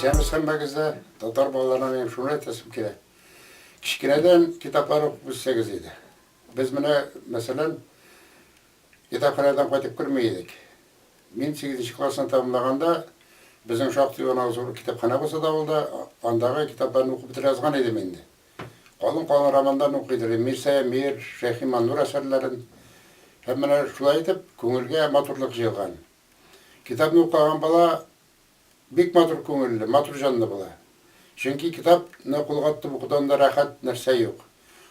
Исәнмесез һәммәгез дә. Татар балаларына минем шуны әйтәсем килә. Кечкенәдән китаплар укып үссәгез иде. Без менә, мәсәлән, китапханәдән кайтып керми идек. Мин сигезенче классны тәмамлаганда, безнең шактый гына зур китапханә булса да авылда, андагы китапларны укып бетерә язган идем инде. Калын-калын романнарны укый идем, Мирсәй Әмир, Шәйхи Маннур әсәрләрен. Һәм менә шулай итеп, күңелгә матурлык җыелган. Китапны укыган бала бик матур күңелле, матур җанлы була. Чөнки китапны кулга тотып укудан да рәхәт нәрсә юк.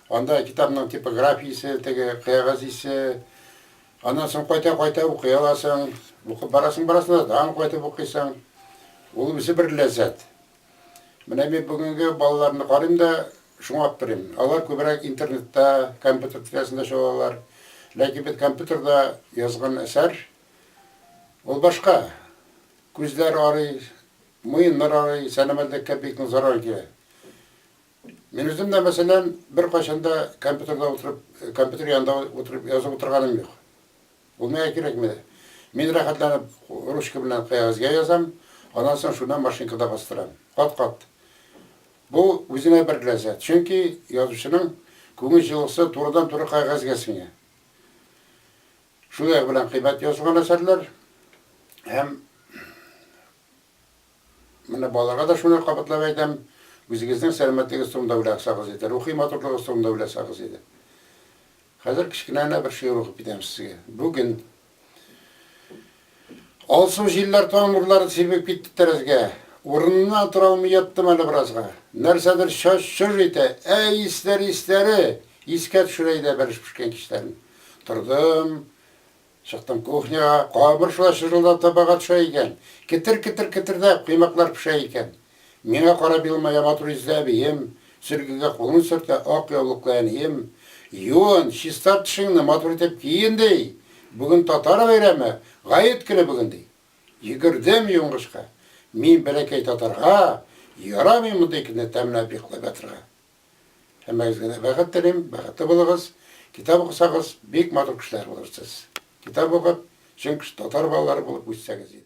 Анда китапның типографиясе, теге кәгазь исе, аннан соң кайта-кайта укый аласың, укып барасың-барасың да, тагын кайтып укыйсың. Ул үзе бер ләззәт. Менә мин бүгенге балаларны карыйм да, шуңа аптырыйм. Алар күбрәк интернетта, компьютер тирәсендә чабалар. Ләкин бит компьютерда язган әсәр ул башка. Күзләр арый, муеннар арый, сәламәтлеккә бик нык зарар килә. Мин үзем дә, мәсәлән, беркайчан да компьютерда утырып, компьютер янында утырып язып утырганым юк. Ул миңа кирәкми дә. Мин рәхәтләнеп ручка белән кәгазьгә язам, аннан соң шуны машинкада бастырам. Кат-кат. Бу үзенә бер ләззәт. Чөнки язучының күңел җылысы турыдан-туры кәгазьгә сеңә. Шул ягы белән кыйбат язылган әсәрләр һәм менә балаларга да шуны кабатлап әйтәм, үзегезнең сәламәтлегегез турында уйласагыз иде, рухи матурлыгыгыз турында уйласагыз иде. Хәзер кечкенә генә бер шигырь укып китәм сезгә. Бүген Алсу җилләр таң нурлары сибеп китте тәрәзгә. Урынымнан тора алмый яттым әле беразга. Нәрсәдер чаж-чож итә, әй, исләре, исләре! Искә төшерә иде бәлеш пешкән кичләрен. Тордым, чыктым кухняга, камыр шулай чыжылдап табага төшә икән. Кетер-кетер кетердәп, коймаклар пешә икән. Миңа карап елмая матур йөзле әбием, сөлгегә кулын сөртә ак яулыклы әнием. Юын, чистарт тешеңне, матур итеп киен, ди. Бүген татар бәйрәме, гает көне бүген, ди. Йөгердем юынгычка. Мин бәләкәй татарга ярамый мондый көнне тәмләп йоклап ятырга. Һәммәгезгә дә бәхет телим, бәхетле булыгыз. Китап укысагыз, бик матур кешеләр булырсыз. Китап укып, чын татар балалары булып үссәгез иде.